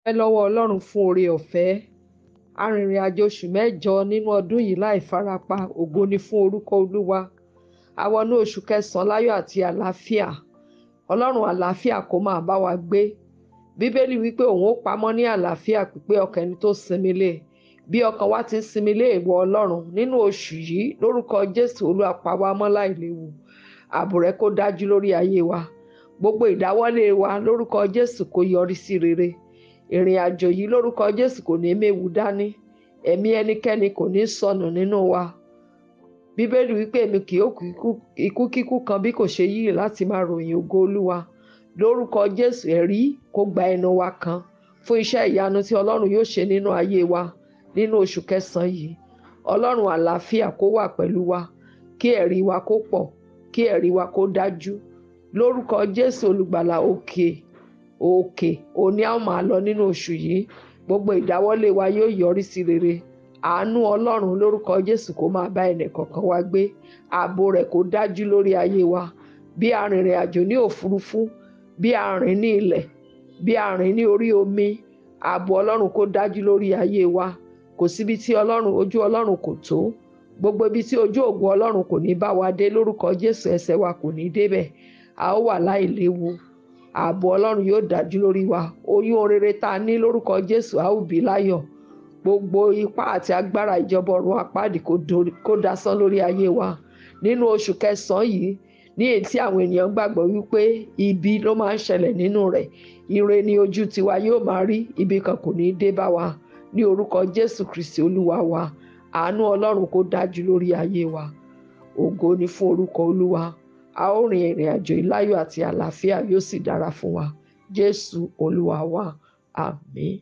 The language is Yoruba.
Dúpẹ́ lọ́wọ́ Ọlọ́run fún oore ọ̀fẹ́. Arìnrìn àjò oṣù 8 nínú ọdún yìí láì farapa, ògo ni fún orúkọ Olúwa. A wọnú oṣù kẹsàn-án láyọ̀ àti àlàáfíà. Ọlọ́run àlàáfíà kó máa bá wa gbé. Bíbélì wípé òun ó pamọ́ ní àlàáfíà pípé ọkàn ẹni tó sinmi lé. Bí ọkàn wa ti ń sinmi lé ìwọ Ọlọ́run nínú oṣù yìí, lórúkọ Jésù, Olúwa pa wá mọ́ láìléwu. Ààbò rẹ̀ kó dájú lórí ayé wa. Gbogbo ìdáwọ́lé wa lórúkọ Jésù kó yọrí sí rere. Ìrìn àjò yìí lórúkọ Jésù kò ní méwu dání. Ẹ̀mí ẹnikẹ́ni kò ní sọnù nínú wa. Bíbélì wípé èmi kì yóò kú ikú kíkú kan bí kò ṣe yíyè láti máa ròyìn ògo Olúwa. Lórúkọ Jésù, ẹ̀rí kó gba ẹnu wa kan fún iṣẹ́ ìyanu tí Ọlọ́run yóò ṣe nínú ayé wa nínú oṣù kẹsàn-án yìí. Ọlọ́run àlàáfíà kó wà pẹ̀lú wa, kí ẹ̀rí wa kó pọ̀, kí ẹ̀rí wa kó dájú. Lórúkọ Jésù olùgbàlà, òkè òkè òní a ó máa lọ nínú oṣù yìí. Gbogbo ìdáwọ́lé wa yóò yọrí sí rere. Àánú Ọlọ́run lórúkọ Jésù kó máa bá ẹnì kọ̀ọ̀kan wa gbé. Ààbò rẹ̀ kó dájú lórí ayé wa. Bí a rìnrìn àjò ní òfurufú, bí a rìn ní ilẹ̀, bí a rìn ní orí omi, ààbò Ọlọ́run kó dájú lórí ayé wa. Kò síbi tí Ọlọ́run, ojú Ọlọ́run kò tó. Gbogbo ibi tí ojú ògo Ọlọ́run kò ní bá wa dé lórúkọ Jésù, ẹsẹ̀ wa kò ní débẹ̀. A ó wà láìléwu. Ààbò Ọlọ́run yóò dájú lórí wa. Oyún rere tá a ní lórúkọ Jésù, a ó bí láyọ̀. Gbogbo ipá àti agbára ìjọba ọ̀run àpáàdì kó dasán lórí ayé wa. Nínú oṣù kẹsàn-án yìí, ní èyí tí àwọn ènìyàn gbàgbọ́ wípé ibi ló máa ń ṣẹlẹ̀ nínú rẹ̀, ire ni ojú tiwa yóò máa rí, ibi kan kò ní dé bá wa. Ní orúkọ Jésù Kristi Olúwa wa, àánú Ọlọ́run kó dájú lórí ayé wa. Ògo ni fún orúkọ Olúwa. A ó rin ìrìn àjò ìláyọ̀ àti àlàáfíà, yóò sì dára fún wa. Jésù Olúwa wa. Àmín.